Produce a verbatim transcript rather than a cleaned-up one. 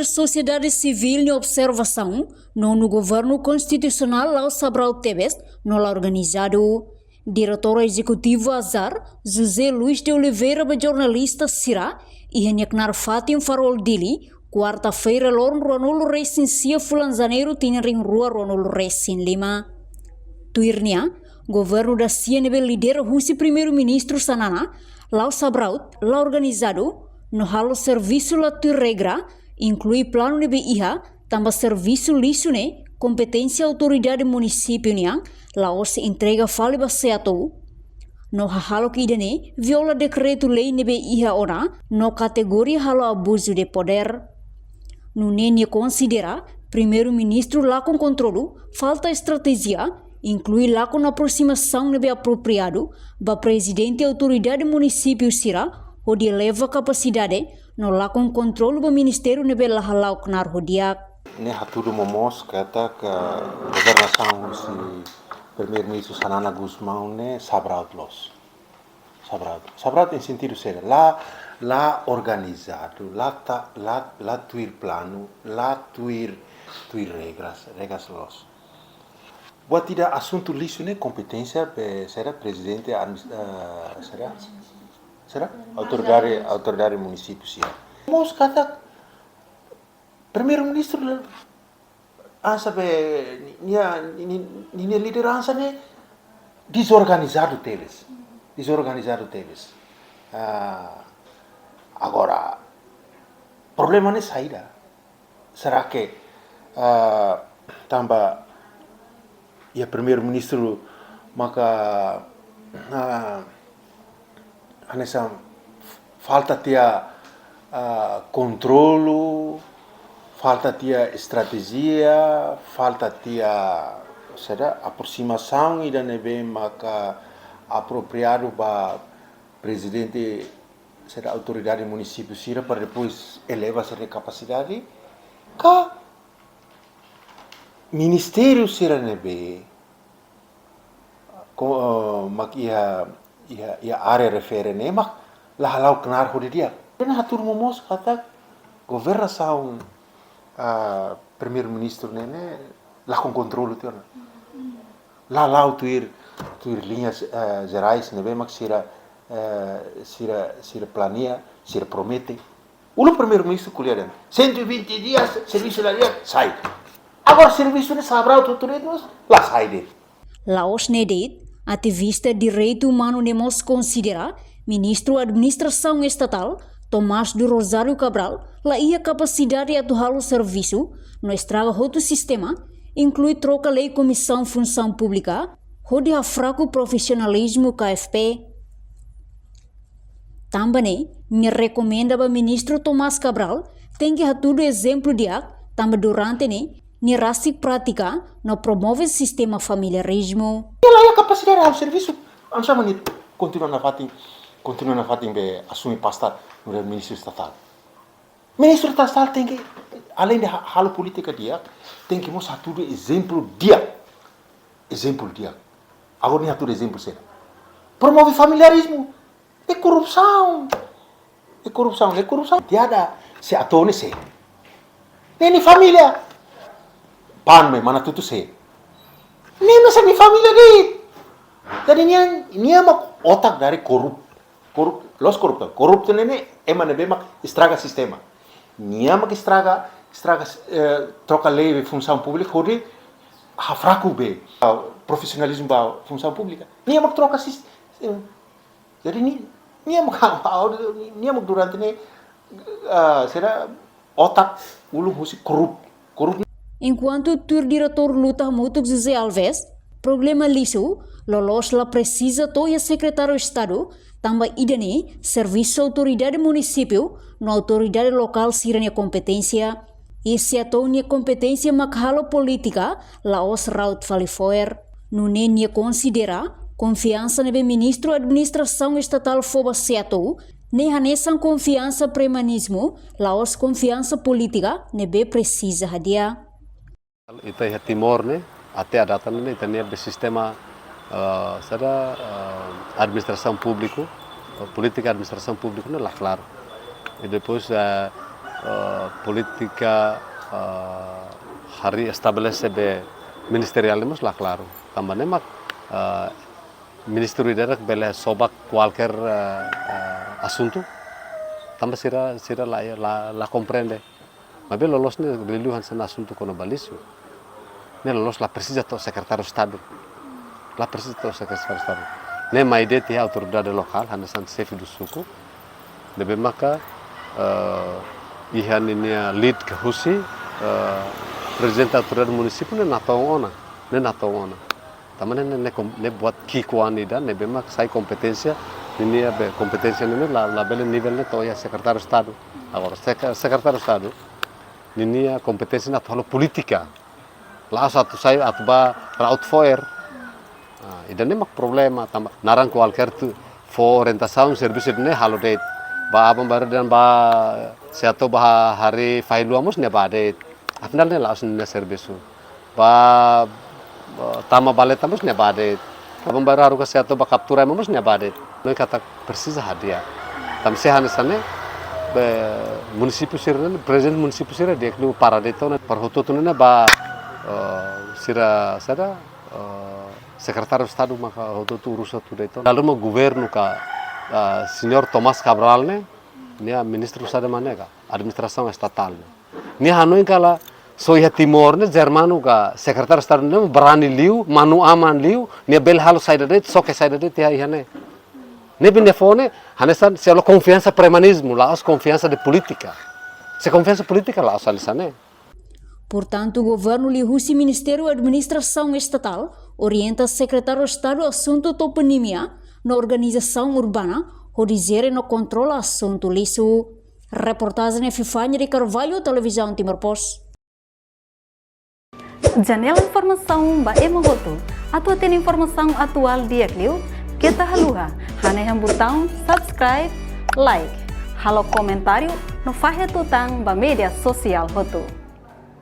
Sosiedade sivíl nia observasaun, nonu governu konstitusionál la'o sabraut tebes no la organizadu. Diretór Ezekutivu ASAR, José Luís de Oliveira, ba jornalista sira iha nia knaar fatin Farol Dili, kuarta-feira loron ruanulu resin sia fulan Janeiru tinan rihun rua ruanulu resin lima. Tuir nia, governu dasia ne'ebé lidera husi Primeiru-Ministru Xanana, la'o sabraut, la organizadu, no halo servisu la tuir regra, inklui planu ne'ebé iha, tanba servisu lixu ne'e kompeténsia autoridade munisípiu nian, la'ós entrega fali ba SEATOU. No hahalok ida-ne'e viola dekretu-lei ne'ebé iha ona, no kategoria halo abuzu de podér. Nune'e nia konsidera Primeiru-Ministru lakon kontrolu, falta estratéjia, inklui lakon aprosimasaun ne'ebé apropriadu ba prezidente autoridade munisípiu sira, hodi eleva kapasidade, no lakon kontrolu ba ministériu ne'ebé la hala'o knaar ho di'ak. Ne'e hatudu momoos katak governasaun husi Primeiru-Ministru Xanana Gusmão ne'e sabraut loos. Sabraut. Sabraut iha sentidu saida? La, la organizadu, la ta, la, la tuir planu, la tuir, tuir regras, regras loos. Buat ida asuntu lixu ne'e kompeténsia be saida, prezidente admis-, eh, saida? Saida? Autoridade, autoridade munisípiu sira. Momoos katak Primeiru-Ministru la, hanesan be nia, nia, nia lideransa ne'e dezorganizadu tebes. Dezorganizadu tebes. Ah, agora, problema ne'e saida? Será que, ah, tanba iha Primeiru-Ministru maka, ah, hanesan falta tiha, ah, kontrolu, falta tiha estratéjia, falta tiha, saida, aprosimasaun ida ne'ebé maka apropriadu ba prezidente, saida, autoridade munisípiu sira para depois eleva sira-nia kapasidade. Ka ministériu sira ne'ebé ko, eh, mak iha, iha, iha área refere ne'e mak la hala'o knaar ho di'ak. Ne'e hatudu momoos katak governasaun, ah, Primeiru-Ministru ne'e, ne'e lakon kontrolu tiha ona. La hala'o tuir, tuir liñas, eh, jerais ne'ebé mak sira, eh, sira, sira planeia, sira promete. Uluk Primeiru-Ministru ko'alia dehan, cento e vinte dias servisu la di'ak, sai. Agora servisu ne'e sabraut tuir tuir, la sai de'it. La'ós ne'e de'it, ativista direitu umanu ne'e mós konsidera Ministru Administrasaun Estatál, Tomás do Rosário Cabral, la iha kapasidade atu halo servisu, no estraga hotu sistema, inklui troka lei Komisaun Funsaun Públika, hodi hafraku profisionalizmu K F P. Tanba ne'e, nia rekomenda ba Ministru Tomás Cabral, tenke hatudu ezemplu di'ak, tanba durante ne'e, nia rasik pratika, no promove sistema familiarizmu. Nia la iha kapasidade halo servisu, hanesan mak nia kontinua nafatin, kontinua nafatin be asume pasta nu'udar Ministru Estatál. Ministru Estatál tenke, além de ha-, halo polítika di'ak, tenke mós hatudu ezemplu di'ak. Ezemplu di'ak. Agora nia hatudu ezemplu saida? Promove familiarizmu. Ne'e korrupsaun. Ne'e korrupsaun, ne'e korrupsaun. Tiada se atone se. Ne'e nia família. Pan me mana tutu se. Ne'e masa nia família de'it. Jadi nia, nia mak otak dari korup-, korup-, la'ós koruptor. Koruptor ne'e, ne'e ema ne'ebé mak estraga sistema. Nia mak estraga, estraga, eh, troka lei be Funsaun Públika hodi hafraku be, ah, profisionalizmu ba Funsaun Públika. Nia mak troka sis-, eh, jadi ni, nia mak, nia mak durante ne'e, ah, saida, otak ulun husi korup-, korup-. Enkuantu tuir Diretór Luta Hamutuk José Alves, problema lixu loloos la presiza to'o iha Sekretáriu Estadu, tanba ida-ne'e servisu autoridade munisípiu no autoridade lokál sira-nia kompeténsia. I SEATOU nia kompeténsia mak halo polítika, la'ós raut fali fo'er. Nune'e nia konsidera konfiansa ne'ebé Ministru Administrasaun Estatál fó ba SEATOU ne'e hanesan konfiansa premanismu, la'ós konfiansa polítika ne'ebé presiza hadi'a. Ita iha Timor ne'e, até à data ne'e, ita-nia be sistema, eh, saida, eh, administrasaun públiku, eh, polítika administrasaun públiku ne'e la klaru. I depois, eh, eh, polítika, eh, harii estabelese be ministeriál ne'e mós la klaru. Tanba ne'e mak, eh, ministru ida-idak bele soba kualkér, eh, eh, asuntu. Tanba sira, sira la, la, la komprende. Maibé loloos ne'e liuliu hanesan asuntu kona-ba lixu. Ne'e loloos la presiza to'o sekretáriu Estadu. La presiza to'o sekretáriu Estadu. Ne'e mai de'it iha autoridade lokál, hanesan xefe do suku. Ne'ebé maka, eh, iha ninia lead ka husi, eh, prezidente autoridade munisípiu ne'e natoon ona, ne'e natoon ona. Tanba ne'e, ne'e, ne'e kom-, ne'e buat ki'ikoan ida, ne'ebé mak sai kompeténsia, ninia be kompeténsia ne'e la, labele nivel ne'e to'o iha sekretáriu Estadu. Agora, sek-, sekretáriu Estadu, ninia kompeténsia ne'e atu halo polítika. La'ós atu sai atu bá ra'ut fo'er. Ah, ida-ne'e mak problema, tanba naran kualkér atu fó orientasaun servisu ida-ne'e halo de'it. Bá aban-bainrua dehan bá SEATOU bá harii fahi-luan mós nia bá de'it. Afinál ne'e la'ós ninia servisu. Bá, eh, tama valeta mós nia bá de'it. Aban-bainrua haruka SEATOU bá kaptura ema mós nia bá de'it. Ne'e katak presiza hadi'a. Tanba se hanesan ne'e, be, munisípiu sira-ne'e, prezidente munisípiu sira di'ak liu para de'it ona, para hotu-hotu ne'e bá, eh, sira, sira, eh, sekretáriu Estadu maka hotu-hotu urus hotu de'it ona. Dala ruma governu ka, eh, señór Tomás Cabral ne'e, nia ministru saida mak ne'e ka, administrasaun estatál ne'e. Nia hanoin katak só iha Timor ne'e, Germano ka sekretáriu Estadu ne'e brani liu, manu-aman liu, nia bele halo saida de'it, xoke saida de'it iha, iha ne'e. Ne'ebé nia fó ne'e, hanesan, se la konfiansa premanizmu, la'ós konfiansa de polítika. Se konfiansa polítika, la'ós hanesan ne'e. Portantu, governu liuhusi Ministériu Administrasaun Estatál orienta Sekretáriu Estadu Asuntu Toponimia no Organizasaun Urbana hodi jere no kontrola asuntu lixu. Reportajen Epifania de Carvalho, Televizaun Timor Post. Janela informasaun ba ema hotu. Atu hatene informasaun atuál di'ak liu, keta haluha hanehan butaun subscribe, like, halo komentáriu no fahe tutan ba média sosiál hotu.